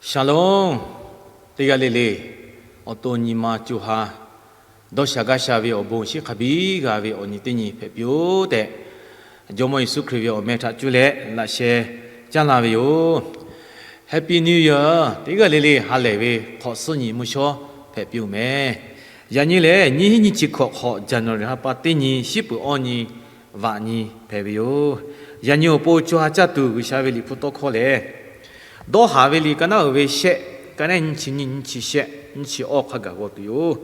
Shalom. Teˇ g'aˇ le le, awˬ to nyi ma co ha dawˇ sha gaˇ sha ve awˬ bon shinˉ hk'a biˇ g'a ve awˬ nyi teˇ nyi hpehꞈ piˇ-oˆ tehꞈ, Jawˇmawˇ Yeˍsuˆ Hkriꞈ ve awˬ meh htaꞈ cuˇ leh laꞈ sheh caˇ la ve yoˬ. Happy New Year. Teˇ g'aˇ le le ha lehˬ ve hk'awꞈ suhˉ nyi mvuhˇ shawˉ hpehꞈ piˇ-oˆ meh. Yaꞈ nyi lehˬ, nyiˇ hinˉ nyiˇ chi hkawꞈ hk'awꞈ January ha pa teˇ nyi, shiˉ peuˬ awˇ nyi, vaꞈ nyi hpehꞈ ve yoˬ. Yaꞈ nyi awˬ pon co ha caˇ tuˬ G'uiˬsha ve Liꞈ hpu tawˇ hkawˇ lehˬ, Dawˇ haˍ ve liꞈ ka naˉ uiˍ ve shehˆ, ka naˉ nyiˇ chi nyiˇ, nyiˇ chi shehˆ, nyiˇ chi awˇ hk'a gaˬ g'aw tuˬ yoˬ.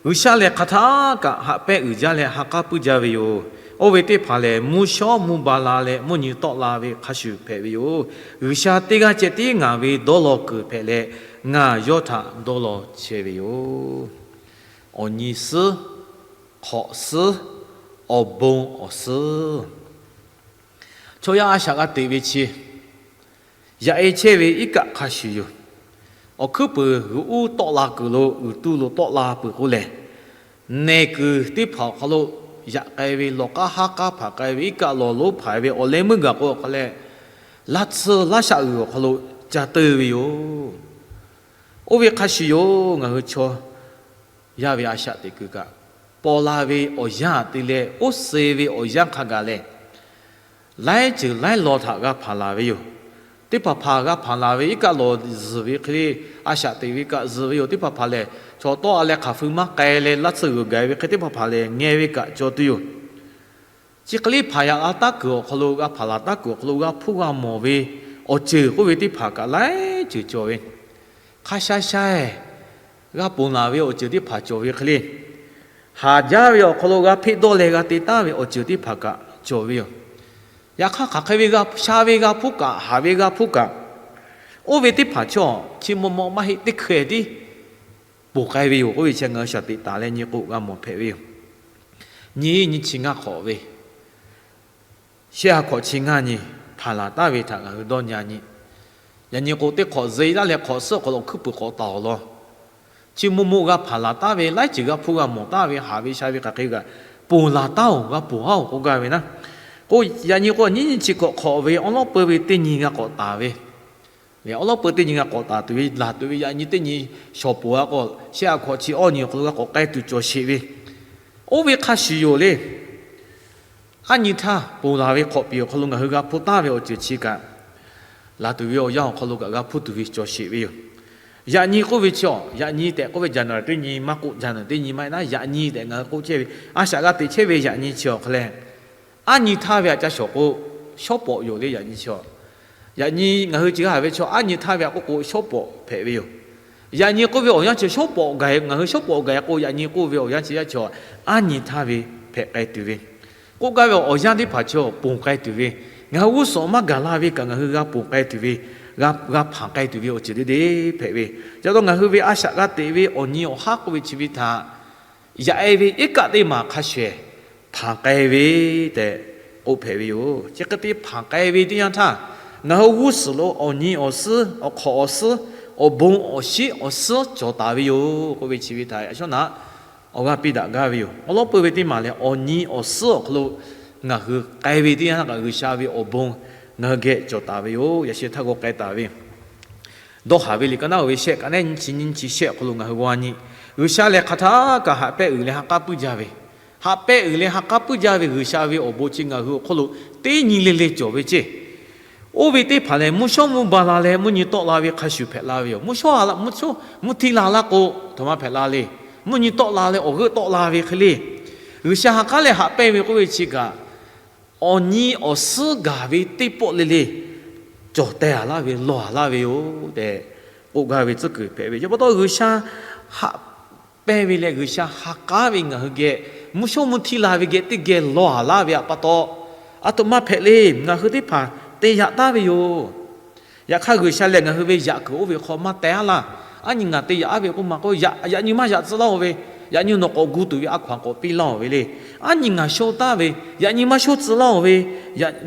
G'uiˬsha lehˬ hk'aˬ htaˇ kaꞈ haꞈ pehnˇ uiˍ jaˇ leh ha k'aˉ puiˉ jaˇ ve yoˬ. Oˇ ve teˇ hpaˍ lehˬ, mvuhˇ shawˉ mvuhˇ ba la leh mvuhˇ nyi tawˆ la ve hk'a shuˍ hpehꞈ ve yoˬ. G'uiˬsha teˇ g'aˇ ceh tiˉ ngaˬ ve dawˇ law kuiˬ hpehꞈ leh, ngaˬ yawˇ htaꞈ dawˇ law chehˇ ve yoˬ. Awˬ nyi suhˉ, hk'awꞈ suhˉ, awˬ bon awˬ suhˉ. Chaw yaˇ a shaꞈ g'a teꞈ ve chi, yaꞈ e chehˇ ve iˉ kaˆ hk'a shuˍ yoˬ. Awˬ hkuiˉ puiˍ g'uiˬ uˉ tawˆ la kuiˬ lo, g'uiˬ tu lo tawˆ la peuˬ k'o lehˬ, nehˬ kuiˬ teˇ hpaˍ awˬ hk'aw lo yaꞈ k'ai ve, lawˬ k'aˉ haˉ k'aˉ hpanˍ k'ai ve, iˉ kaˆ lawˬ lonˉ hpanˍ ve awˬ leh meuˇ gaˬ k'o awˬ hk'aw leh, laˇ tsuhˇ laˇ shaꞈ g'uiˬ awˬ hk'aw lo ca teu ve yoˬ. Oˇ ve hk'a shuˍ yoˬ. Ngaˬ hui chaw yaˇ ve a shaꞈ teꞈ kuiˬ kaꞈ, paw la ve awˬ yanˇ te leh oˇ suh ve awˬ yanˇ hk'a gaˬ lehˬ, laiˉ ceuˬ laiˉ law htaꞈ g'a hpanˍ laˬ ve yoˬ. Teˇ hpaˍ hpaˍ g'a hpanˍ laˬ ve iˉ kaˆ lawˬ zuhˬ ve hk'e le, a shaꞈ teꞈ ve kaꞈ zuhˬ ve yoˬ. Teˇ hpaˍ hpaˍ lehˬ, chaw tawˆ a leh hk'aˬ hpu maˇ k'ai leh laˇ tsuhˇ g'uiˬ gaˬ ve hk'e teˇ hpaˍ hpaˍ lehˬ ngeh ve kaꞈ cawˬ tuˬ yoˬ. Chi hk'e le hpanˍ yaꞈ la taˉ kuiˬ awˬ hk'aw lo, g'a hpanˍ laˬ taˉ kuiˬ awˬ hk'aw lo g'a hpuˇ g'a mawˬ ve awˬ ceuˬ k'oˆ ve teˇ hpaˍ kaꞈ laiˉ ceuˬ cawˬ ve, hk'a sha sha g'a ponˬ laˬ ve awˬ ceuˬ teˇ hpaˍ cawˬ ve hk'e le, haˍ jaˇ ve awˬ hk'aw lo g'a hpeˆ dawˇ leh g'a te taˉ ve awˬ ceuˬ teˇ hpaˍ kaꞈ cawˬ ve yoˬ. Yaꞈ hk'aˇ, hk'aˬ hk'e ve g'a sha ve g'a hpuˇ kaꞈ, haˍ ve g'a hpuˇ kaꞈ, oˇ ve teˇ hpaˍ chaw chi maw maw maˇ heˆ teˇ hkeh tiˉ ponˬ k'ai ve yoˬ. K'oˆ ve chi ngaˬ hui shaˍ teꞈ taˍ leh nyi k'o g'a mawˬ hpehꞈ ve yoˬ. Nyiˇ nyiˇ chi ngaˇ hk'awꞈ ve shehˆ ha hkawꞈ chi ngaˇ nyi hpanˍ laˬ taˉ ve htaꞈ ngaˬ hui dawˇ nyi a nyi. Yaꞈ nyi k'o, teˇ hk'awꞈ ze laˇ leh hk'awꞈ suhˉ awˬ hk'aw lo awˬ hkuiˉ puiˍ k'awꞈ taˍ awˬ lawn, chi maw maw g'a hpanˍ laˬ taˉ ve, laiˉ ceuˬ g'a hpuˇ g'a mawˬ taˉ ve, haˍ ve sha ve hk'aˬ hk'e kaꞈ ponˬ laˬ taˉ-oˬ, g'a ponˬ haˉ-oˬ k'oˆ gaˇ ve naˉ. K'o, yaꞈ nyi k'o, nyiˇ nyiˇ chi hkawꞈ hk'awꞈ ve awˉ lawˉ peu ve teˇ nyi g'a k'awꞈ taˍ ve, awˉ lawˉ peu teˇ nyi g'a k'awꞈ taˍ tuˬ ve, laˬ tuˬ ve yaꞈ nyi teˇ nyi shawˍ poˬ a k'o, shehˆ ha hkawꞈ chi awˇ nyi awˬ hk'aw lo g'a k'awꞈ k'ai tuˬ cawˬ sheˍ ve, oˇ ve hk'a shuˍ yoˬ le. Aˉ nyi htaˇ ponˬ laˬ ve hk'awꞈ piˍ awˬ hk'aw lo ngaˬ hui g'a hpuˇ taˍ ve awˬ ceuˬ chi kaꞈ, laˬ tuˬ ve awˬ yanˇ awˬ hk'aw lo kaꞈ g'a hpuˇ tuˬ ve cawˬ sheˍ ve yoˬ. Yaꞈ nyi k'oˆ ve chi, yaꞈ nyi tehꞈ k'oˆ ve January teˇ nyi maˇ k'oˆ, January teˇ nyi maˇ heˆ naˉ, yaꞈ nyi tehꞈ ngaˬ hui k'oˆ chehˇ ve, a shaꞈ g'a teꞈ chehˇ ve yaꞈ nyi chi awˬ hk'aw leh, aˉ nyi htaˇ ve htaꞈ ca shawˍ k'o, shawˉ pawˍ yoˬ le. Yaꞈ nyi chi, yaꞈ nyi ngaˬ hui chi g'a haˍ ve chaw aˉ nyi htaˇ ve htaꞈ k'oˆ k'o, shawˉ pawˍ hpehꞈ ve yoˬ. Yaꞈ nyi k'oˆ ve awˬ yanˇ chi shawˉ pawˍ gaˬ, ngaˬ hui shawˉ pawˍ gaˬ k'o, yaꞈ nyi k'oˆ ve awˬ yanˇ chi yaˇ chi awˬ aˉ nyi htaˇ ve hpehꞈ k'ai tuˬ ve, k'oˆ gaˇ ve awˬ yanˇ teˇ hpaˍ chi awˬ ponˬ k'ai tuˬ ve, ngaˬ hui g'uˇ suhˍ maˇ gaˬ la ve kaꞈ ngaˬ hui g'a ponˬ k'ai tuˬ ve, g'a, g'a hpanˍ k'ai tuˬ ve awˬ ceuˬ teˇ deˇ hpehꞈ ve. Chi pa taw ngaˬ hui ve a shaꞈ g'a teꞈ ve awˬ nyi awˬ haˉ k'oˆ ve chi ve htaꞈ yaꞈ e ve iˉ kaˆ teˇ maˬ hk'a shehˍ hpanˍ k'ai ve tehꞈ k'oˆ hpehꞈ ve yoˬ. Chi hk'e te hpanˍ k'ai ve teˇ yanˇ htaˇ, ngaˬ hui g'uˇ suhˍ lo awˬ nyi awˬ suhˉ, awˬ hk'awꞈ awˬ suhˉ, awˬ bon awˬ shinˉ awˬ suhˉ cawˬ taˍ ve yoˬ k'oˆ ve chi ve htaꞈ a shawˉ naꞈ awˬ g'aˇ piˇ daꞈ gaˇ ve yoˬ. Awˉ lawˉ peu ve teˇ maˬ lehˬ, awˬ nyi awˬ suhˉ awˬ hk'aw lo ngaˬ hui k'ai ve teˇ yanˇ htaˇ kaꞈ G'uiˬsha ve awˬ bon ngaˬ hui geh cawˬ taˍ ve yoˬ. Yaꞈ sheh htaˇ g'aw k'ai taˍ ve Dawˇ haˍ ve liꞈ ka naˉ uiˍ ve shehˆ, ka naˉ nyiˇ chi nyiˇ chi shehˆ awˬ hk'aw lo ngaˬ hui g'aw nyi, G'uiˬsha lehˬ hk'aˬ htaˇ kaꞈ haꞈ pehnˇ uiˍ leh ha k'aˉ puiˉ jaˇ ve, haꞈ pehnˇ uiˍ leh ha k'aˉ puiˉ jaˇ ve G'uiˬsha ve awˬ bon chi ngaˬ hui awˬ hk'oˆ lo teˇ nyi le le cawˬ ve ceˇ. Oˇ ve teˇ hpaˍ lehˬ, mvuhˇ shawˉ mvuhˇ ba la leh mvuhˇ nyi tawˆ la ve hk'a shuˍ hpehꞈ la ve yoˬ. Mvuhˇ shawˉ, mvuhˇ hti la laˇ k'o, htoꞈ ma hpehꞈ la le. Mvuhˇ nyi tawˆ la leh awˬ g'euˆ tawˆ la ve hk'e le, G'uiˬsha ha k'aˉ leh haꞈ pehnˇ ve k'oˆ ve chi kaꞈ, awˬ nyi awˬ suhˉ gaˬ ve teˇ pawˆ le le cawˬ teh a laˇ ve, lawˬ a laˇ ve yoˬ tehꞈ k'oˆ gaˇ ve tcuhˉ kuiˬ hpehꞈ ve yoˬ. Pa taw G'uiˬsha haꞈ pehnˇ ve leh G'uiˬsha ha k'aˉ ve ngaˬ hui geh, mvuhˇ shawˉ mvuhˇ hti la ve geh teˇ geh lawˬ a laˇ ve pa taw, aˬ htoꞈ ma hpehꞈ le, ngaˬ hui teˇ hpaˍ te yaꞈ taˍ ve yoˬ. Yaꞈ hk'aˇ, G'uiˬsha lehˬ ngaˬ hui ve yaꞈ kuiˬ oˇ ve hk'aw maˇ teh a laˇ. Aˉ nyi ngaˬ te yaꞈ a ve k'oˆ ma k'o, yaꞈ, yaꞈ nyi maˇ yaꞈ tcuh laˇ-oˬ ve, yaꞈ nyi nawˬ k'awꞈ gu tuˬ ve a hkaw-anˬ k'awꞈ piˇ laˇ-oˬ ve le. Aˉ nyi ngaˬ shoˆ taˍ ve, yaꞈ nyi maˇ shoˆ tcuh laˇ-oˬ ve,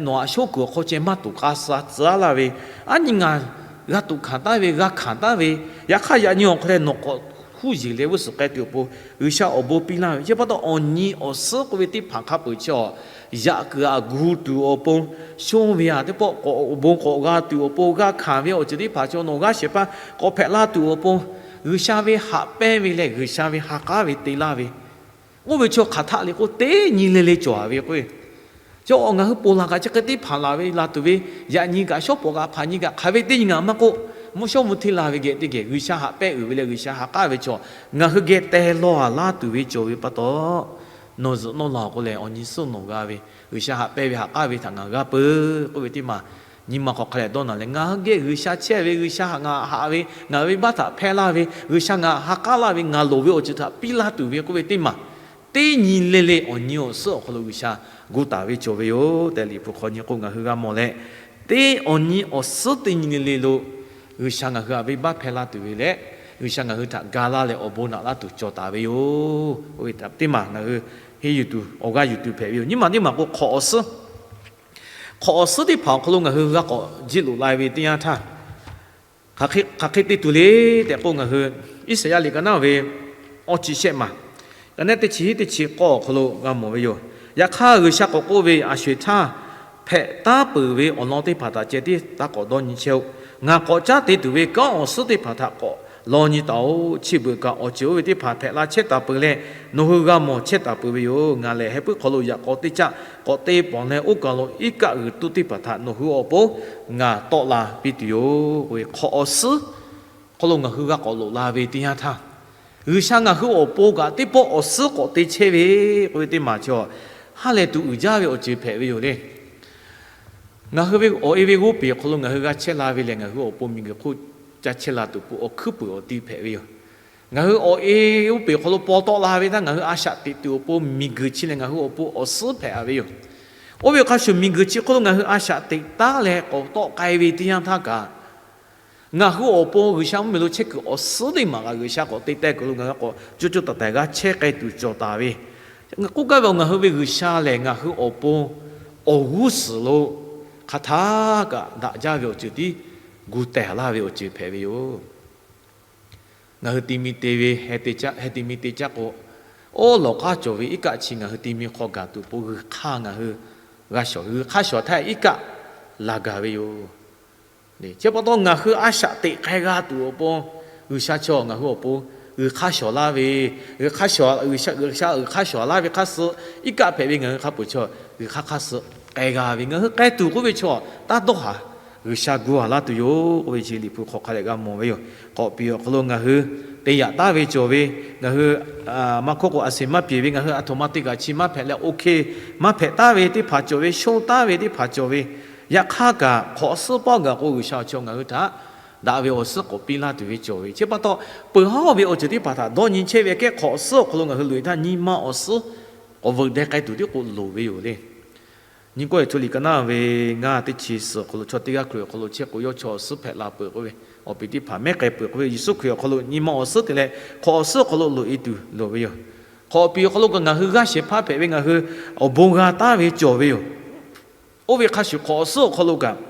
nawˬ aꞈ shoˆ kuiˬ awˬ hk'aw ceh maˇ tuˬ k'a sha tcuh a laˇ ve, aˉ nyi ngaˬ g'a tuꞈ hkanˍ taˍ ve, g'a hkanˍ taˍ ve, yaꞈ hk'aˇ yaꞈ nyi awˬ hk'aw leh nawˬ k'awꞈ Kuˇ yeˬ leh g'uˇ suhˍ k'ai tuˬ awˬ pon G'uiˬsha awˬ bon piˇ laˇ ve. Chi pa taw awˬ nyi awˬ suhˉ k'oˆ ve teˇ hpaˍ hk'a peuˬ chi awˬ, yaꞈ kuiˬ aꞈ gu tuˬ awˬ pon, shonˇ ve aꞈ teˇ pawˆ k'awꞈ awˬ bon k'awꞈ g'a tuˬ awˬ pon, g'a hkanˍ ve awˬ ceuˬ teˇ hpaˍ chaw nawˬ g'aˇ shehˍ hpaˇ k'awꞈ hpehꞈ laˇ tuˬ awˬ pon, G'uiˬsha ve haꞈ pehnˇ ve leh G'uiˬsha ve ha k'aˉ ve te laˇ ve, oˇ ve chaw hk'aˬ htaˆ le k'o teˇ nyi le le cawˬ ve k'o, chaw ngaˬ hui ponˬ laˬ kaꞈ chi hk'e teˇ hpaˍ laˬ ve laˬ tuˬ ve, yaꞈ nyi kaꞈ shawˉ pawˍ kaꞈ hpaˍ nyi kaꞈ hk'aˬ ve teˇ nyi ngaˬ maˇ k'oˆ, mvuhˇ shawˉ mvuhˇ hteˇ la ve geh teˇ geh G'uiˬsha haꞈ pehnˇ uiˍ ve leh G'uiˬsha ha k'aˉ ve chaw ngaˬ hui geh teh lawˬ a laˇ tuˬ ve cawˬ ve pa taw, nawˬ zuhꞈ nawˇ laˬ k'o lehˬ awˬ nyi suhˉ nawˬ g'a ve, G'uiˬsha haꞈ pehnˇ ve ha k'aˉ ve htaꞈ ngaˬ g'a peuˬ k'oˆ ve teˇ maˬ, nyi ma hk'aw hk'a leh dawˇ naˬ leh ngaˬ hui geh G'uiˬsha chehˇ ve, G'uiˬsha ngaˬ haꞈ ve, ngaˬ ve venˇbaˆ htaꞈ hpehˇ laˇ ve, G'uiˬsha ngaˬ ha k'aˉ laˇ ve, ngaˬ loˍ ve awˬ ceuˬ htaꞈ piˇ laˇ tuˬ ve k'oˆ ve teˇ maˬ, teˇ nyi le le awˬ nyi awˬ suhˉ awˬ hk'aw lo G'uiˬsha gu taˍ ve cawˬ ve yoˬ tehꞈ Liꞈ hpu hk'aw nyi k'o ngaˬ hui g'a mawˬ leh, teˇ awˬ nyi awˬ suhˉ teˇ nyi le le lo G'uiˬsha ngaˬ hui htaꞈ venˇbaˆ hpehˇ laˇ tuˬ ve leh, G'uiˬsha ngaˬ hui htaꞈ ga laˇ leh awˬ bon naꞈ laˇ tuˬ cawˬ taˍ ve yoˬ. Oˇ ve teˇ maˬ ngaˬ hui henˇ yuˬ tuˬ awˬ g'aˇ yuˬ tuˬ hpehꞈ ve yoˬ. Nyiˇ maˬ teˇ maˬ k'o hk'awꞈ awˬ suhˉ, hk'awꞈ awˬ suhˉ teˇ hpaˍ awˬ hk'aw lo ngaˬ hui g'a k'awꞈ jiˇ loꞈ la ve teˇ yanˇ htaˇ, hk'aˬ hk'e te tuˬ le tehꞈ k'o ngaˬ hui Iˉsaˍyaˆ liꞈ ka naˉ ve awˇ chi shehˆ maˬ, ka naˉ teˇ chi hiˉ teˇ chi k'awˇ awˬ hk'aw lo g'a mawˬ ve yoˬ. Yaꞈ hk'aˇ G'uiˬsha k'awꞈ k'oˆ ve, Aˬ sho-eˬ htaˇ hpehꞈ taˉ peuˬ ve awˬ lawn teˇ hpaˍ htaꞈ ceh tiˉ taˇ k'awꞈ dawˇ nyi chehˇ-oˆ. Ngaˬ k'awꞈ caˉ te tuˬ ve kanˉ awˬ suhˉ teˇ hpaˍ htaꞈ k'awꞈ law nyi taˍ-oꞈ. Chi beuꞈ kaꞈ awˬ ceuˬ oˇ ve teˇ hpaˍ hpehꞈ la chehˇ taˍ peuˬ leh, nawˬ hui g'a mawˬ chehˇ taˍ peuˬ ve yoˬ. Ngaˬ lehˬ heh puiˉ hk'aw lo yaꞈ k'aw teˇ caˆ k'awꞈ te pawˍ leh, oˇ kaˬ lo iˉ kaˆ g'uiˬ tuˇ teˇ hpaˍ htaꞈ nawˬ hui awˬ pon ngaˬ tawˆ la piˇ tuˬ yoˬ. Hk'awꞈ awˬ suhˉ hk'aw lo ngaˬ hui g'a k'awꞈ loꞈ la ve teˇ yanˇ htaˇ, G'uiˬsha ngaˬ hui awˬ pon kaꞈ teˇ pawˆ awˬ suhˉ k'awꞈ te chehˇ ve k'oˆ ve teˇ maˬ chaw, ha lehˬ tuˬ uiˍ jaˇ ve awˬ ceuˬ hpehꞈ ve yoˬ le. Ngaˬ hui ve awˬ e ve g'oˇ peˬ awˬ hk'aw lo ngaˬ hui g'a chehˇ la ve lehˬ, ngaˬ hui awˬ pon miˬguiˬ hk'oˆ ca chehˇ la tuˬ peuˬ awˬ hkuiˉ puiˍ awˬ ti hpehꞈ ve yoˬ. Ngaˬ hui awˬ e g'oˇ peˬ awˬ hk'aw lo paw tawˆ la ve htaˇ, ngaˬ hui a shaꞈ teꞈ tuˬ awˬ pon miˬguiˬ chi lehˬ ngaˬ hui awˬ pon awˬ suhˉ hpehꞈ ve yoˬ. Oˇ ve hk'a shuˍ miˬguiˬ chi hk'oˆ lo ngaˬ hui a shaꞈ teꞈ taˉ leh k'awꞈ tawˆ k'ai ve teˇ yanˇ htaˇ kaꞈ, ngaˬ hui awˬ pon G'uiˬsha mvuhˇmiˬ lo chehˇ kuiˬ awˬ suhˉ teˇ maˬ kaꞈ G'uiˬsha k'awꞈ te teh kuiˬ lo ngaˬ hui k'awꞈ co co taiˍ taiˍ g'a chehˇ k'ai tuˬ cawˬ taˍ ve. K'oˆ gaˇ ve, ngaˬ hui ve G'uiˬsha lehˬ ngaˬ hui awˬ pon awˬ g'uˇ suhˍ lo hk'aˬ htaˇ kaꞈ daꞈ jaˇ ve awˬ ceuˬ tiˉ gu tehˬ laˇ ve awˬ ceuˬ hpehꞈ ve yoˬ. Ngaˬ hui ti mi te ve, heh ti mi te caˇ k'o, oˇ lawˬ k'aˉ cawˬ ve iˉ kaˆ chi ngaˬ hui ti mi hk'aw gaˬ tuˬ awˬ pon g'uiˬ hk'aˇ ngaˬ hui g'a shawˍ, g'uiˬ hk'aˇ shawˍ htaˇ iˉ kaˆ laˬ gaˬ ve yoˬ. Chi pa taw ngaˬ hui a shaꞈ teꞈ k'ai g'a tuˬ awˬ pon, G'uiˬsha chaw ngaˬ hui awˬ pon g'uiˬ hk'aˇ shawˍ laˇ ve, g'uiˬ hk'aˇ shawˍ, G'uiˬsha, G'uiˬsha g'uiˬ hk'aˇ shawˍ laˇ ve hk'aˇ suh iˉ kaˆ hpehꞈ ve ngaˬ hui hk'a peuˬ chaw g'uiˬ hk'aˇ hk'aˇ suh k'ai g'a ve, ngaˬ hui k'ai tuˬ k'oˆ ve chaw taˇ dawˇ haˍ. G'uiˬsha gu haˍ laˇ tuˬ yoˬ k'oˆ ve chi Liꞈ hpu hk'aw hk'a dehꞈ g'a mawˬ ve yoˬ. K'awꞈ piˍ awˬ hk'aw lo ngaˬ hui te yaꞈ taˉ ve cawˬ ve, ngaˬ hui maˇ hkawˇ k'o a seˍ maˇ piˍ ve, ngaˬ hui a htoꞈ ma te kaꞈ chi maˇ hpehꞈ leh oˇ hk'e maˇ hpehꞈ taˉ ve teˇ hpaˍ cawˬ ve, shonˇ taˉ ve teˇ hpaˍ cawˬ ve, yaꞈ hk'aˇ kaꞈ hk'awꞈ suhˉ pawˆ gaˬ k'o G'uiˬsha awˬ chaw ngaˬ hui htaꞈ daꞈ ve awˬ suhˉ k'awꞈ piˇ laˇ tuˬ ve cawˬ ve. Chi pa taw peuˬ haˉ ve awˬ ceuˬ teˇ hpaˍ htaꞈ dawˇ nyi chehˇ ve aꞈ kehˉ hk'awꞈ suhˉ awˬ hk'aw lo ngaˬ hui loꞈ e htaˇ nyi ma awˬ suhˉ k'awꞈ veuꞈ deh k'ai tuˬ tiˉ k'o loˍ ve yoˬ le. Nyi kawˆ e hto liꞈ ka naˉ ve ngaˇ teˇ chi suhˍ awˬ hk'aw lo chaw teˇ g'aˇ Hkriꞈ awˬ hk'aw lo chehˇ k'o yawˇ chaw awˬ suhˉ hpehꞈ la peuˬ k'oˆ ve, awˬ piˍ teˇ hpaˍ mehˉ k'ai peuˬ k'oˆ ve, Yeˍsuˆ Hkriꞈ awˬ hk'aw lo nyi ma awˬ suhˉ te leh hk'awꞈ suhˉ awˬ hk'aw lo loꞈ e tuˬ loˍ ve yoˬ. Hk'awꞈ piˍ awˬ hk'aw lo kaꞈ ngaˬ hui g'aˇ shehˍ hpaˇ hpehꞈ ve ngaˬ hui awˬ bon g'a taˉ ve cawˬ ve yoˬ. Oˇ ve hk'a shuˍ hk'awꞈ suhˉ awˬ hk'aw lo kaꞈ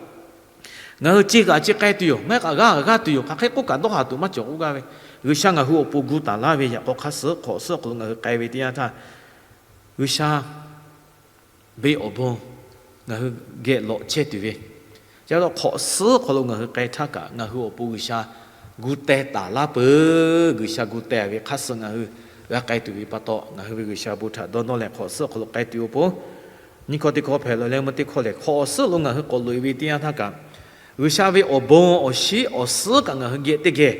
ngaˬ hui ce kaꞈ ce k'ai tuˬ yoˬ, maˇ heˆ kaꞈ g'aˇ g'aˇ tuˬ yoˬ, hk'aˬ hk'e k'oˆ kaꞈ dawˇ haˍ tuˬ maˇ cawˬ k'oˆ gaˇ ve, G'uiˬsha ngaˬ hui awˬ pon gu taˍ laˇ ve yaꞈ k'aw hk'aˇ suh hk'awꞈ suhˉ awˬ hk'aw lo ngaˬ hui k'ai ve teˇ yanˇ htaˇ, G'uiˬsha ve awˬ bon ngaˬ hui geh lawꞈ chehˇ tuˬ ve, ca la hk'awꞈ suhˉ hk'aw lo ngaˬ hui k'ai htaˇ kaꞈ ngaˬ hui awˬ pon G'uiˬsha gu teh taˍ laˇ peuˬ. G'uiˬsha gu teh ve hk'aˇ suh ngaˬ hui g'a k'ai tuˬ ve pa taw, ngaˬ hui ve G'uiˬsha awˬ bon htaꞈ dawˇ nawˇ leh hk'awꞈ suhˉ awˬ hk'aw lo k'ai tuˬ awˬ pon, nyiˇ hkawˇ teˇ hkawˇ hpehꞈ la leh mvuhˇ teˇ hkawˇ lehˬ, hk'awꞈ suhˉ lo ngaˬ hui k'awꞈ loꞈ e ve teˇ yanˇ htaˇ kaꞈ, G'uiˬsha ve awˬ bon awˬ shinˉ awˬ suhˉ kaꞈ ngaˬ hui geh teˇ geh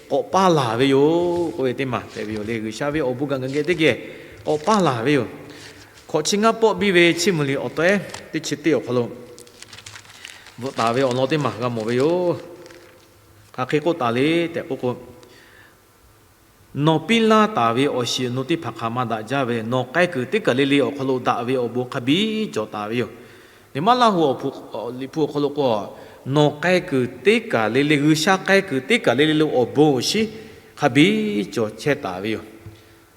k'awꞈ paˇ laˬ ve yoˬ k'oˆ ve teˇ maˬ hpehꞈ ve yoˬ le. G'uiˬsha ve awˬ bon kaꞈ ngaˬ hui geh teˇ geh k'awꞈ paˇ laˬ ve yoˬ. Hkawꞈ chi ngaˇ pawˆ biˇ ve Chiˇ mvuh liꞈ awˬ tawehˉ teˇ chi teˇ awˬ hk'aw lo bvuhꞈ taˍ ve awˬ lawn teˇ maˬ g'a mawˬ ve yoˬ. Hk'aˬ hk'e k'oˆ taˍ le tehꞈ k'oˆ k'o, nawˬ piˇ laˇ taˍ ve awˬ shiˍ awˬ nu teˇ hpaˍ hk'aˬ ma daꞈ jaˇ ve, nawˬ k'ai kuiˬ teˇ kaˬ le le awˬ hk'aw lo daꞈ ve awˬ bon hk'a biˇ cawˬ taˍ ve yoˬ. Liꞈ maˇ laˇ hu awˬ hpu, Liꞈ hpu awˬ hk'aw lo k'o, nawˬ k'ai kuiˬ teˇ kaˬ le le, G'uiˬsha k'ai kuiˬ teˇ kaˬ le le lo awˬ bon awˬ shinˉ hk'a biˇ cawˬ chehˇ taˍ ve yoˬ.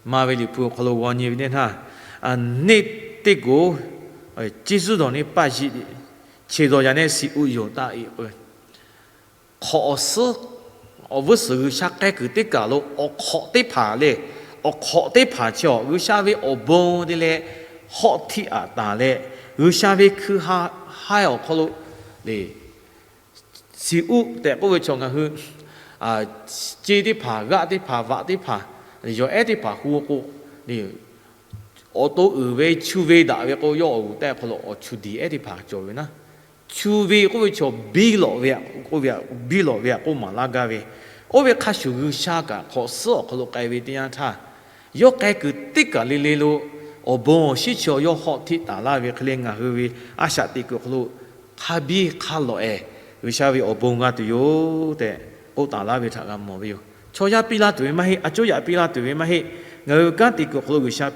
Maˇ ve Liꞈ hpu awˬ hk'aw lo g'aw nyi ve teˇ htaˇ, neˇ teˇ goˬ ciˇ zuhˉ dawˬ neˇ paˇ yiꞈ, chi dawˬ yaꞈ neˇ siˍ uꞈ yonˍ taˇ e k'o, hk'awꞈ awˬ suhˉ Awˬ vuiˇ suhˍ G'uiˬsha k'ai kuiˬ teˇ kaˬ lo awˬ hk'awꞈ teˇ hpaˍ le, awˬ hk'awꞈ teˇ hpaˍ chi awˬ G'uiˬsha ve awˬ bon te leh hawˆ htiˆ aꞈ taˍ leh, G'uiˬsha ve hkui ha haiˇ awˬ hk'aw lo le, siˍ uˆ tehꞈ k'oˆ ve chaw ngaˬ hui ceˇ teˇ hpaˍ, g'aˆ teˇ hpaˍ, vaꞈ teˇ hpaˍ, yawˬ ehˉ teˇ hpaˍ hu k'o, awˬ to uiˍ ve chu ve daꞈ ve k'o, yawˇ awˬ g'uˬ tehꞈ hk'aw lo awˬ chu diˬ ehˉ teˇ hpaˍ cawˬ ve naˉ. Chu ve k'oˆ ve chaw biˇ lawꞈ ve, k'oˆ ve, biˇ lawꞈ ve aꞈ k'oˆ maˍ laˇ gaˇ ve, oˇ ve hk'a shuˍ G'uiˬsha kaꞈ hk'awꞈ suhˉ awˬ hk'aw lo k'ai ve teˇ yanˇ htaˇ, yawˇ k'ai kuiˬ teˇ kaˬ le le lo awˬ bon awˬ shinˉ chi awˬ yawˇ hawˆ htiˆ taˍ laˇ ve hk'e le, ngaˬ hui ve a shaꞈ teꞈ kuiˬ awˬ hk'aw lo hk'a biˇ hk'a lawꞈ ehˍ G'uiˬsha ve awˬ bon g'a tuˬ yoˬ tehꞈ k'oˆ taˍ laˇ ve htaꞈ g'a mawˬ ve yoˬ. Chaw yaˇ piˇ laˇ tuˬ ve maˇ heˆ, a coˇ yaꞈ piˇ laˇ tuˬ ve maˇ heˆ. Ngaˬ hui kanˉ te kuiˬ awˬ hk'aw lo G'uiˬsha,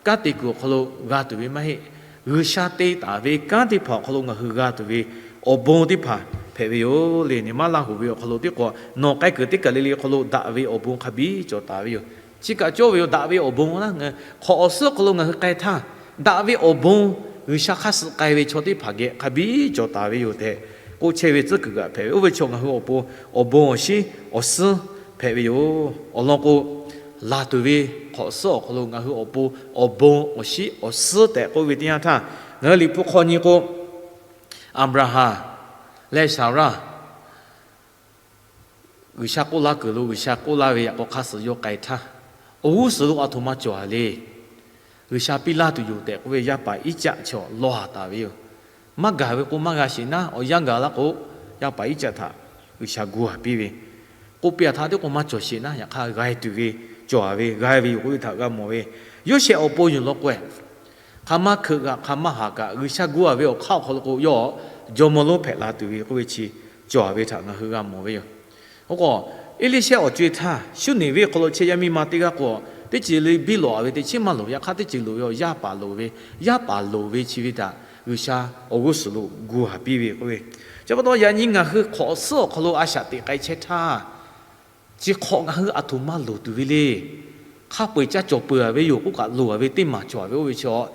kanˉ te kuiˬ awˬ hk'aw lo g'a tuˬ ve maˇ heˆ. G'uiˬsha te taˍ ve kanˉ teˇ hpaˍ awˬ hk'aw lo ngaˬ hui g'a tuˬ ve awˬ bon teˇ hpaˍ hpehꞈ ve yoˬ le. Neˇ maˇ Laˇ huˍ ve awˬ hk'aw lo teˇ k'o, nawˬ k'ai kuiˬ teˇ kaˬ le le awˬ hk'aw lo daꞈ ve awˬ bon hk'a biˇ cawˬ taˍ ve yoˬ. Chi kaꞈ cawˇ ve yoˬ. Daꞈ ve awˬ bon naˉ, hk'awꞈ awˬ suhˉ awˬ hk'aw lo ngaˬ hui k'ai htaˇ, daꞈ ve awˬ bon G'uiˬsha hk'aˇ suh k'ai ve chaw teˇ hpaˍ geh hk'a biˇ cawˬ taˍ ve yoˬ tehꞈ k'oˆ chehˇ ve tcuhˉ kuiˬ kaꞈ hpehꞈ ve. Oˇ ve chaw ngaˬ hui awˬ pon awˬ bon awˬ shinˉ awˬ suhˉ hpehꞈ ve yoˬ. Awˬ lawn k'o, laˬ tuˬ ve hk'awꞈ suhˉ awˬ hk'aw lo ngaˬ hui awˬ pon awˬ bon awˬ shinˉ awˬ suhˉ tehꞈ k'oˆ ve teˇ yanˇ htaˇ, ngaˬ hui Liꞈ hpu hk'aw nyi k'o, Aˍbraˍhanˍ leh Saˍraˆ G'uiˬsha k'oˆ laˇ kuiˬ lo G'uiˬsha k'oˆ laˇ ve yaꞈ k'aw hk'a suhˍ yawˇ k'ai htaˇ, awˬ g'uˇ suhˍ lo a htoꞈ ma cawˬ a le. G'uiˬsha piˇ laˇ tuˬ yoˬ tehꞈ k'oˆ ve yaˇ paˍ Iˉcaˆ chaw lawˬ haˍ taˍ ve yoˬ. Maˇ gaˬ ve k'o maˇ g'a sheˍ naˉ, awˬ yanˇ gaˬ laˇ k'o, yaˇ paˍ Iˉcaˆ htaꞈ G'uiˬsha gu haˍ piˇ ve, k'oˆ piˇ a htaˇ teˇ k'o maˇ cawˬ sheˍ naˉ, yaꞈ hk'aˇ g'a tuˬ ve, cawˬ ve, g'a ve yoˬ k'oˆ ve htaꞈ g'a mawˬ ve. Yoˇsehꞈ awˬ pon yuˬ law k'o, hk'aˬ ma hkeuꞈ kaꞈ hk'aˬ ma haˍ kaꞈ G'uiˬsha gu a ve awˬ hk'aˇ awˬ hk'aw lo k'o, yawˇ jawˇmawˇ lonˉ hpehꞈ la tuˬ ve k'oˆ ve chi cawˬ ve htaꞈ ngaˬ hui g'a mawˬ ve yoˬ. Oˇ k'o, Eˇliˇshehˇ awˬ co e htaˇ Suˇniˬveˆ hk'aw lo chehˇ yaˇ miˇ ma teˇ g'aˇ k'o, teˇ ceuˬ le biˇ lawꞈ a ve teˇ chiˉ maˇ loˍ. Yaꞈ hk'aˇ teˇ ceuˬ loˍ ve awˬ yaˇ paˍ loˍ ve, yaˇ paˍ loˍ ve chi ve htaꞈ G'uiˬsha awˬ g'uˇ suhˍ lo gu haˍ piˇ ve k'oˆ ve. Chi pa taw yaꞈ nyi ngaˬ hui hk'awꞈ suhˉ awˬ hk'aw lo a shaꞈ teꞈ k'ai chehˇ htaˇ, chi hk'awꞈ ngaˬ hui a htoꞈ ma loˍ tuˬ ve le. Hk'a peu-eˬ caˇ cawˬ peuˬ a ve yoˬ k'oˆ kaꞈ loˍ a ve teˇ maˬ cawˬ ve oˇ ve chi awˬ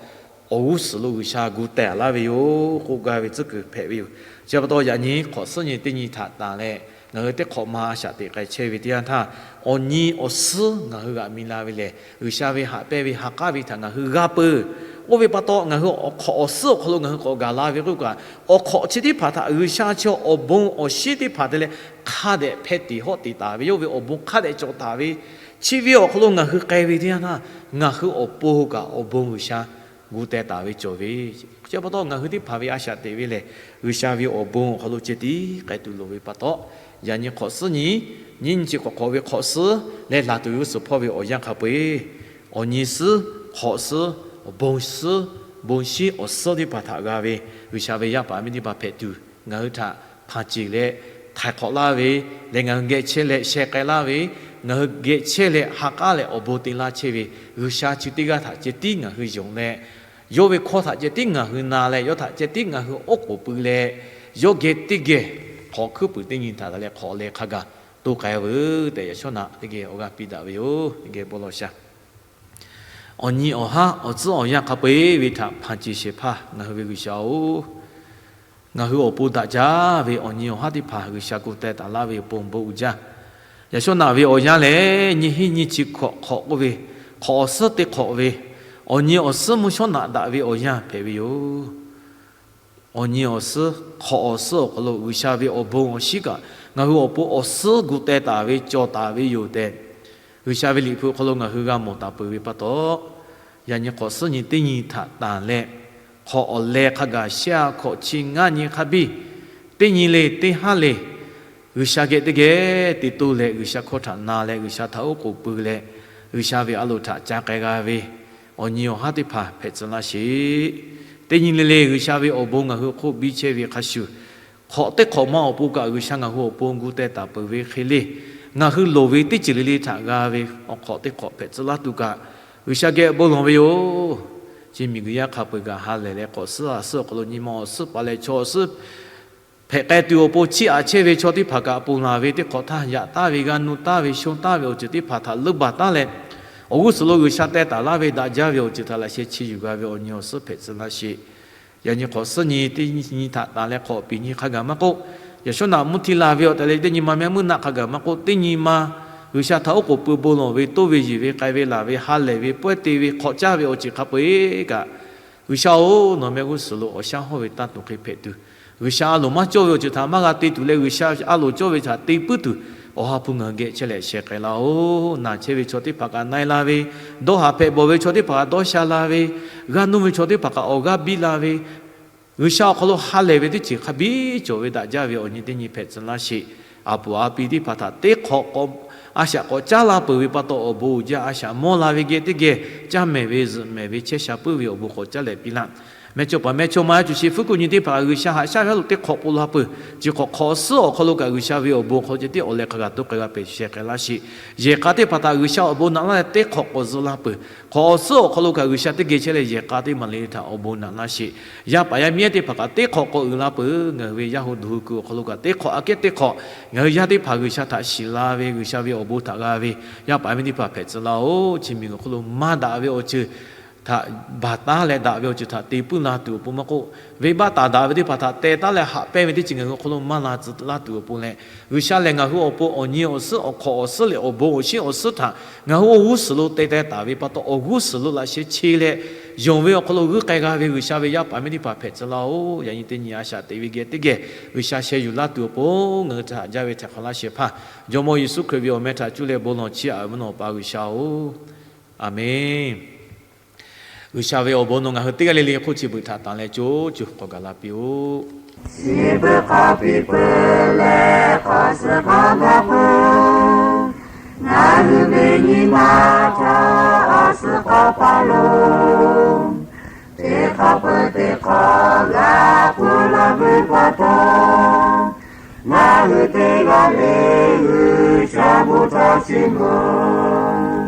g'uˇ suhˍ lo G'uiˬsha gu teh laˇ ve yoˬ k'oˆ gaˇ ve tcuhˉ kuiˬ hpehꞈ ve yoˬ. Chi pa taw yaꞈ nyi hk'awꞈ suhˉ nyi teˇ nyi htaꞈ tanˬ leh, ngaˬ hui teˇ hk'awꞈ ma a shaꞈ teꞈ k'ai chehˇ ve teˇ yanˇ htaˇ, awˬ nyi awˬ suhˉ ngaˬ hui g'aꞈ mi la ve lehˬ, G'uiˬsha ve haꞈ pehnˇ ve ha k'aˉ ve htaꞈ ngaˬ hui g'a peuˬ. Oˇ ve pa taw ngaˬ hui awˬ hk'awꞈ awˬ suhˉ awˬ hk'aw lo ngaˬ hui k'awꞈ gaˬ la ve k'oˆ kaꞈ, awˬ hk'awꞈ chi teˇ hpaˍ htaꞈ G'uiˬsha chi awˬ bon awˬ shinˉ teˇ hpaˍ te leh hk'a dehꞈ hpeh tiˍ hawˆ tiˍ taˍ ve, yawˇ ve awˬ bon hk'a dehꞈ cawˬ taˍ ve, chi ve awˬ hk'aw lo ngaˬ hui k'ai ve teˇ yanˇ htaˇ, ngaˬ hui awˬ pon kaꞈ awˬ bon G'uiˬsha gu teh taˍ ve cawˬ ve. Chi pa taw ngaˬ hui teˇ hpaˍ ve a shaꞈ teꞈ ve lehˬ, G'uiˬsha ve awˬ bon awˬ hk'aw lo ceh tiˉ k'ai tuˬ loˍ ve pa taw, yaꞈ nyi hk'awꞈ suhˉ nyi, nyiˇ nyi chi hk'awꞈ hk'awꞈ ve hk'awꞈ suhˉ leh laˬ tuˬ ve g'uˇ suhˍ hpawˇ ve awˬ yanˇ hk'a peu-eˬ, awˬ nyi suhˉ, hk'awꞈ suhˉ, awˬ bon suhˉ, bon shinˉ awˬ suhˉ teˇ hpaˍ htaꞈ g'a ve, G'uiˬsha ve yaˇ paˍ miˇ teˇ hpaˍ hpehꞈ tuˬ ngaˬ hui htaꞈ hpanˍ ceˬ leh htaiˍ hk'awꞈ laˇ ve, leh ngaˬ hui geh chehˇ leh sheh k'ai laˇ ve, ngaˬ hui geh chehˇ leh ha k'aˉ leh awˬ bon te laˇ chehˇ ve, G'uiˬsha chi teˇ g'aˇ htaꞈ ceh tiˉ ngaˬ hui yonˍ leh, yawˇ ve hkawˇ htaꞈ ceh tiˉ ngaˬ hui na leh, yawˇ htaꞈ ceh tiˉ ngaˬ hui oˉ k'oˍ pui leh, yawˇ geh teˇ geh hk'awꞈ hkuiˉ puiˍ teˇ nyi htaꞈ leh hk'awꞈ leh hk'a gaˬ to k'ai veuˬ tehꞈ, yaꞈ shawˉ naꞈ teˇ geh awˬ g'aˇ piˇ daꞈ ve yoˬ. Teˇ geh bon lawˬ sha. Awˬ nyi awˬ haˉ awˬ tcuhˉ awˬ yanˇ hk'a peu-eˬ ve htaꞈ hpanˍ ceˬ shehˍ hpaˇ ngaˬ hui ve G'uiˬsha-oˬ, ngaˬ hui awˬ pon daꞈ jaˇ ve awˬ nyi awˬ haˉ teˇ hpaˍ G'uiˬsha gu teh taˍ laˇ ve awˬ pon bon uiˍ jaˇ. Yaꞈ shawˉ naꞈ ve awˬ yanˇ lehˬ, nyiˇ hinˉ nyiˇ chi hkawꞈ hk'awꞈ k'oˆ ve, hk'awꞈ awˬ suhˉ teˇ hk'awꞈ ve, awˬ nyi awˬ suhˉ mvuhˇ shawˉ naꞈ daꞈ ve awˬ yanˇ hpehꞈ ve yoˬ. Awˬ nyi awˬ suhˉ, hk'awꞈ awˬ suhˉ awˬ hk'aw lo G'uiˬsha ve awˬ bon awˬ shinˉ kaꞈ ngaˬ hui awˬ pon awˬ suhˉ gu teh taˍ ve cawˬ taˍ ve yoˬ tehꞈ, G'uiˬsha ve Liꞈ hpu hk'aw lo ngaˬ hui g'a mawˬ taˍ peuˬ ve pa taw, yaꞈ nyi hk'awꞈ suhˉ nyi teˇ nyi htaꞈ tanˬ leh, hk'awꞈ awˬ leh hk'a gaˬ shehˆ a hkawꞈ chi ngaˇ nyi hk'a biˇ, teˇ nyi le teˇ haˉ le, G'uiˬsha geh teˇ geh te toˇ leh G'uiˬsha hkawˇ htaꞈ na leh G'uiˬsha htaꞈ oˉ k'oˍ pui leh, G'uiˬsha ve a loˍ htaꞈ ca k'ai g'a ve awˬ nyi awˬ haˉ teˇ hpaˍ hpehꞈ tcuh laˇ sheˍ. Teˇ nyi le le G'uiˬsha ve awˬ bon ngaˬ hui hk'oˆ biˇ chehˇ ve hk'a shuˍ, hk'awꞈ teˇ hk'awꞈ ma awˬ pon kaꞈ G'uiˬsha ngaˬ hui awˬ pon gu teh taˍ peuˬ ve hk'e le, ngaˬ hui loˍ ve teˇ ceuˬ le le htaꞈ g'a ve awˬ hk'awꞈ teˇ hk'awꞈ hpehꞈ tcuh laˇ tuˬ kaꞈ, G'uiˬsha geh bon lawˬ ve yoˬ. Chi miˬguiˬ yaˇ hk'a peu-eˬ kaꞈ ha lehˬ leh hk'awꞈ suhˉ a suhˉ awˬ hk'aw lo nyi ma awˬ suhˉ paˍ leh chaw awˬ suhˉ hpehꞈ k'ai tuˬ awˬ pon chiˇ aꞈ chehˇ ve chaw teˇ hpaˍ kaꞈ ponˬ laˬ ve teˇ hk'awꞈ htaˇ, yaꞈ taˍ ve, g'a nu taˍ ve, shon taˍ ve awˬ ceuˬ teˇ hpaˍ htaꞈ leuˉ baˬ taˉ leh, awˬ g'uˇ suhˍ lo G'uiˬsha teh taˍ laˇ ve daꞈ jaˇ ve awˬ ceuˬ htaꞈ laꞈ sheh chi yuˬ g'a ve awˬ nyi awˬ suhˉ hpehꞈ tcuh laˇ sheˍ. Yaꞈ nyi hk'awꞈ suhˉ nyi teˇ nyi htaꞈ tanˬ leh hk'awꞈ piˍ nyi hk'a gaˬ maˇ k'oˆ, Yaꞈ shawˉ naꞈ mvuhˇ hti la ve awˬ tehˬ leh, teˇ nyi ma mehˆ meuˇ naˆ hk'a gaˬ maˇ k'oˆ, teˇ nyi ma G'uiˬsha htaꞈ oˉ k'oˍ pui bon lawˬ ve, toˇ ve yiˬ ve, k'ai ve laˬ ve, ha lehˬ ve, pawehˇ te ve, hk'awꞈ caˇ ve awˬ ceuˬ hk'a peu-eˬ kaꞈ, G'uiˬsha-oˬ, nawˬ mehˆ g'uˇ suhˍ lo awˬ shaˉ hawˇ ve tanˇ tuˬ hk'e hpehꞈ tuˬ, G'uiˬsha a loˍ maˇ cawˇ ve awˬ ceuˬ htaꞈ maˇ g'a te tuˬ leh, G'uiˬsha a loˍ cawˇ ve htaꞈ te puiˉ tuˬ, Awˬ ha hpu ngaˬ hui geh chehˇ leh sheh k'ai laˇ-oˬ. Naˬ chehˇ ve chaw teˇ hpaˍ kaꞈ na-e la ve, dawˇ haˍ hpehꞈ bawˬ ve chaw teˇ hpaˍ kaꞈ dawˇ sha la ve, g'aˇ nuˇ ve chaw teˇ hpaˍ kaꞈ awˬ g'aˇ biˇ la ve, G'uiˬsha awˬ hk'aw lo ha lehˬ ve teˇ ceuˬ hk'a biˇ cawˬ ve daꞈ jaˇ ve awˬ nyi teˇ nyi hpehꞈ tcuh laˇ sheˍ. A puˍ a pi teˇ hpaˍ htaꞈ teˇ hk'awꞈ k'awꞈ a shaꞈ k'awꞈ caˉ la peuˬ ve pa taw, awˬ bon uiˍ jaˇ a shaꞈ mawˇ la ve geh teˇ geh caˇ mehˍ ve zuhꞈ mehˍ ve chehˇ sha puiˉ ve awˬ bon k'awꞈ caˉ leh piˇ laˇ. Mehˇchawˇ paˍ mehˇchawˇma yaˇ cuˬ sheˍ fuˉ kuiˬ nyi teˇ hpaˍ kaꞈ G'uiˬsha haꞈ shaˉ ve haˉ lo teˇ hk'awꞈ k'o la peuˬ. Chi hk'awꞈ hk'awꞈ awˬ suhˉ awˬ hk'aw lo kaꞈ G'uiˬsha ve awˬ bon hk'aw ceh tiˉ awˬ leh hk'a gaˬ to k'ai g'a pehˬ sheh k'ai laˇ sheˍ. Yehˬ k'a teˇ hpaˍ htaꞈ G'uiˬsha awˬ bon naꞈ laˇ leh teˇ hk'awꞈ k'awꞈ zuhꞈ la peuˬ. Hk'awꞈ awˬ suhˉ awˬ hk'aw lo kaꞈ G'uiˬsha teˇ geh chehˇ leh yehˬ k'a teˇ maˍ le le htaꞈ awˬ bon naꞈ laˇ sheˍ. Yaˇ paˍ yaˇ miˇ ehˉ teˇ hpaˍ kaꞈ teˇ hk'awꞈ k'awꞈ uiˍ la peuˬ. Ngaˬ hui ve yaˇ hu duˬ hu kuiˬ awˬ hk'aw lo kaꞈ teˇ hk'awꞈ aꞈ kehˉ teˇ hk'awꞈ ngaˬ hui yaˇ teˇ hpaˍ G'uiˬsha htaꞈ shiˍ la ve, G'uiˬsha ve awˬ bon htaꞈ g'a ve yaˇ paˍ yaˇ miˇ teˇ hpaˍ hpehꞈ tcuh laˇ-oˬ. Chi miˬguiˬ hk'oˆ lo maˇ daꞈ ve awˬ ceuˬ htaꞈ baˬ taˉ leh daꞈ ve awˬ ceuˬ htaꞈ te puiˉ la tuˬ awˬ pon maˇ k'oˆ, venˇbaˆ taˍ daꞈ ve teˇ hpaˍ htaꞈ teh taˉ leh haꞈ pehnˇ ve teˇ ceuˬ ngaˬ hui awˬ hk'aw lo maˇ la tcuh laˇ tuˬ awˬ pon leh, G'uiˬsha lehˬ ngaˬ hui awˬ pon awˬ nyi awˬ suhˉ awˬ hk'awꞈ awˬ suhˉ leh awˬ bon awˬ shinˉ awˬ suhˉ htaꞈ ngaˬ hui awˬ g'uˇ suhˍ lo te teh taˍ ve pa taw, awˬ g'uˇ suhˍ lo laꞈ sheh che leh yonˍ ve awˬ hk'aw lo g'uiˇ k'ai g'a ve G'uiˬsha ve yaˇ paˍ miˇ teˇ hpaˍ hpehꞈ tcuh laˇ-oˬ. Yaꞈ nyi teˇ nyi a shaꞈ teꞈ ve geh teˇ geh G'uiˬsha sheh yuˬ laˇ tuˬ awˬ pon ngaˬ hui htaꞈ haꞈ jaˇ ve htaꞈ hk'aˬ laˇ shehˍ hpaˇ Jawˇmawˇ Yeˍsuˆ Hkriꞈ ve awˬ meh htaꞈ cuˇ leh bon lawˬ chiˇ aꞈ ve mvuhˇ naw Awˬ pa G'uiˬsha-oˬ, Aˍmenˍ. G'uiˬsha ve awˬ bon nawˬ ngaˬ hui teˇ g'aˇ le le hk'oˆ chi beuꞈ htaꞈ tanˬ leh co co k'awꞈ gaˬ la piˇ-oˆ. Chi beuꞈ hk'a piˇ peuˬ leh hk'awꞈ suh hk'awꞈ g'a peuˬ. Ngaˬ hui ve nyi ma htaꞈ awˬ suh k'awꞈ paˍ lo, teˇ hk'awꞈ peuˬ teˇ hk'awꞈ g'a peuˬ la ve pa taw, ngaˬ hui teˇ g'aˇ le G'uiˬsha bon htaꞈ chiˇ mvuh.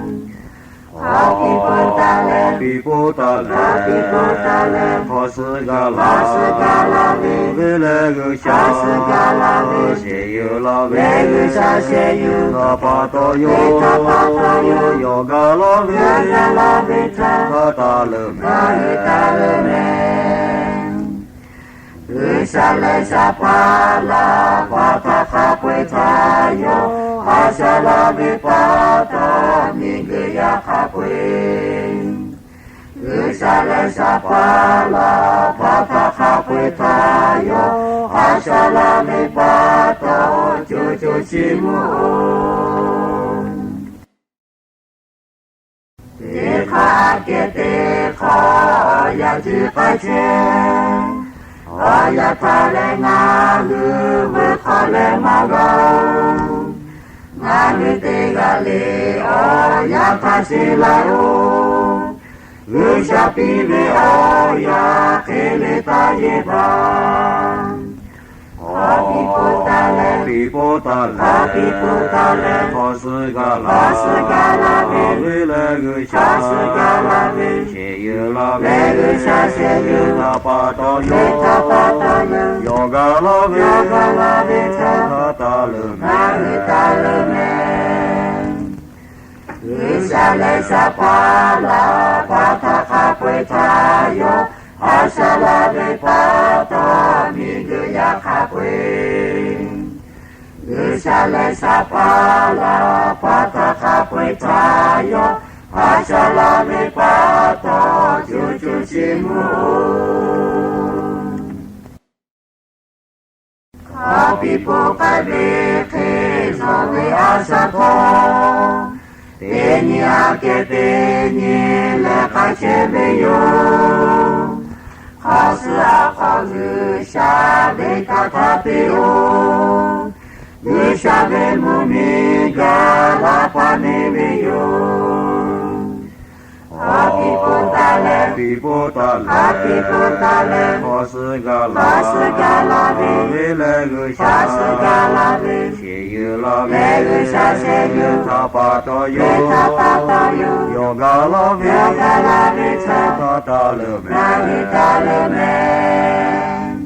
Hk'awꞈ piˇ peuˬ taˍ leh, piˇ peuˬ taˍ leh, piˇ peuˬ taˍ leh, hk'awꞈ suh gaˬ la, hk'awꞈ suh gaˬ la ve, ve leh G'uiˬsha, hk'awꞈ suh gaˬ la ve, shehˍ yuˬ la ve, G'uiˬsha shehˍ yuˬ, htaꞈ pa taw yoˬ, htaꞈ pa taw yoˬ, yawˬ gaˬ la ve, yawˬ gaˬ la ve htaꞈ hk'a taˍ leuˬ mehˍ, hk'a taˍ leuˬ mehˍ. G'uiˬsha leh Saˍ hpaˇ laˬ hpaˇ htaꞈ hk'a peu-eˬ htaꞈ yawˇ a shaꞈ la ve pa taw, miˬguiˬ yaˇ hk'a peu-eˬ. G'uiˬsha leh Saˍ hpaˇ laˬ hpaˇ htaꞈ hk'a peu-eˬ htaꞈ yawˇ a shaꞈ la ve pa taw, co co chiˇ mvuh-oˬ. Teˇ hk'aˇ aꞈ kehˉ teˇ hk'aˇ awˬ yaˇ ciˉ k'ai chehˇ. Awˬ yaˇ htaꞈ leh ngaˬ hui vuiˬ hk'awꞈ leh maˇ g'a-oˬ. Ngaˬ hui teˇ g'aˇ le awˬ yaˇ htaꞈ sheˍ laˇ-oˬ. G'uiˬsha piˇ ve awˬ yaˇ hk'e le taˇ yeˇ baˬ. Hk'awꞈ piˇ peuˬ taˍ leh, piˇ peuˬ taˍ leh, hk'awꞈ piˇ peuˬ taˍ leh, hk'awꞈ suh gaˬ la, hk'awꞈ suh gaˬ la ve, ve leh G'uiˬsha, hk'awꞈ suh gaˬ la ve, shehˍ yuˬ la ve, leh G'uiˬsha shehˍ yuˬ, htaꞈ pa taw yoˬ, htaꞈ pa taw yoˬ, yawˬ gaˬ la ve, yawˬ gaˬ la ve htaꞈ hk'a taˍ leuˬ mehˍ, hk'a taˍ leuˬ mehˍ. G'uiˬsha leh Saˍ hpaˇ laˬ hpaˇ htaꞈ hk'a peu-eˬ htaꞈ yawˇ a shaꞈ la ve pa taw, miˬguiˬ yaˇ hk'a peu-eˬ. G'uiˬsha leh Saˍ hpaˇ laˬ hpaˇ htaꞈ hk'a peu-eˬ htaꞈ yawˇ a shaꞈ la ve pa taw, co co chiˇ mvuh-oˬ. Hk'awꞈ piˇ peuˬ k'ai ve hk'e, nawˬ ve a shaꞈ hk'aw teˇ nyi aꞈ kehˉ teˇ nyi leh k'ai chehˇ ve yoˬ. Hk'awꞈ suh awˬ hk'aw G'uiˬsha ve htaꞈ hk'a piˇ-oˬ. G'uiˬsha ve mvuhˇmiˬ gaˬ la pa neˇ ve yoˬ. Hk'awꞈ piˇ peuˬ taˍ leh, piˇ peuˬ taˍ leh, hk'awꞈ piˇ peuˬ taˍ leh, hk'awꞈ suh gaˬ la, hk'awꞈ suh gaˬ la ve, ve leh G'uiˬsha, hk'awꞈ suh gaˬ la ve, shehˍ yuˬ la ve, leh G'uiˬsha shehˍ yuˬ, htaꞈ pa taw yoˬ, htaꞈ pa taw yoˬ, yawˬ gaˬ la ve, yawˬ gaˬ la ve htaꞈ hk'a taˍ leuˬ mehˍ, hk'a taˍ leuˬ mehˍ.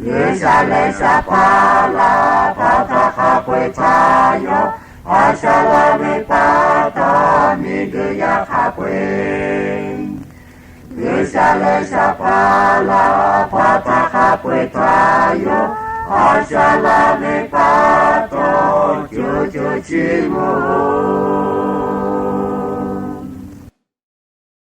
G'uiˬsha leh Saˍ hpaˇ laˬ hpaˇ htaꞈ hk'a peu-eˬ htaꞈ yawˇ a shaꞈ la ve pa taw, miˬguiˬ yaˇ hk'a peu-eˬ. G'uiˬsha leh Saˍ hpaˇ laˬ hpaˇ htaꞈ hk'a peu-eˬ htaꞈ yawˇ a shaˍ laˍ ve pa taw, co co chi mvuh